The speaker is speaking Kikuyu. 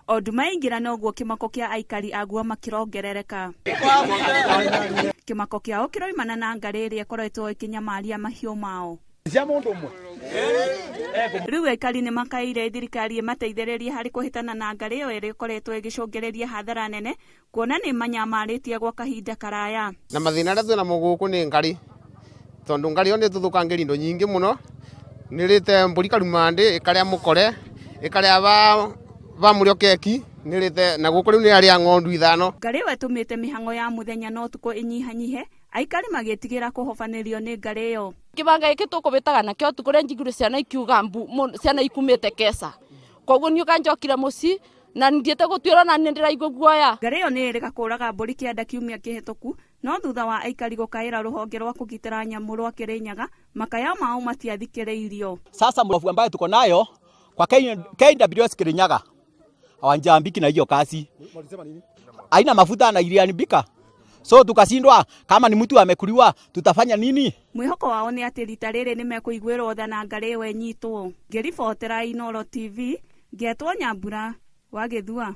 O nduma yaingĩra noguo kĩmako kĩa aikari aguo makĩrongerereka. Kĩmako kĩao kĩroimana na ngarĩ ĩrĩa ĩkoretwo ĩkĩnyamaria mahiũ mao. Rĩu aikari nĩ makaĩire thirikari ĩmateithĩrĩrie harĩ kũhĩtana na ngarĩ ĩyo ĩrĩa ĩkoretwo ĩgĩcũngĩrĩria hathara nene kuona nĩ manyamarĩtie gwa kahinda karaya. Na mathĩna arĩa twĩnamo gũkũ nĩ ngarĩ, tondũ ngarĩ ĩyo nĩ ĩtũthũkangĩria indo nyingĩ mũno, nĩrĩte mbũri karumandĩ, ĩkarĩa mũkore, ĩkarĩa ba mũrĩo keki, nĩrĩte na gũkũ rĩu nĩ arĩa ng'ondu 5. Ngarĩ ĩyo ĩtũmĩte mĩhang'o ya mũthenya na ũtukũ ĩnyihanyihe, aikari magĩtigĩra kũhobanĩrio nĩ ngarĩ ĩyo. Kĩbanga gĩkĩ tũkũbĩtaga nakĩo ũtukũ ũrĩa njiguire ciana ikiuga mbu, ciana ikumĩte keca. Koguo niĩ ũkanjokire mũciĩ na ndiĩte gũtuĩrwo na nĩ ndĩraigua guoya. Ngarĩ ĩyo nĩ ĩrĩga kũraga mbũri 9 kiumia kĩhĩtũku, no thutha wa aikari gũkaĩra rũhonge rwa kũgitĩra nyamũ rwa Kĩrĩnyaga, makaya mao matiathikĩrĩirio. Sasa mrofu ambaye tuko nayo kwa KWS Kirinyaga hawajaambiki na hiyo kazi. Haina mafuta na iliharibika. So tukashindwa kama ni mtu amekuliwa tutafanya nini? Mwihoko wao ni atĩ rita rĩrĩ nĩmekũiguĩrwo tha na ngarĩ ĩyo ĩnyitwo. Ngĩribotera Inooro TV, ngetwo Nyambura wa Gĩthua.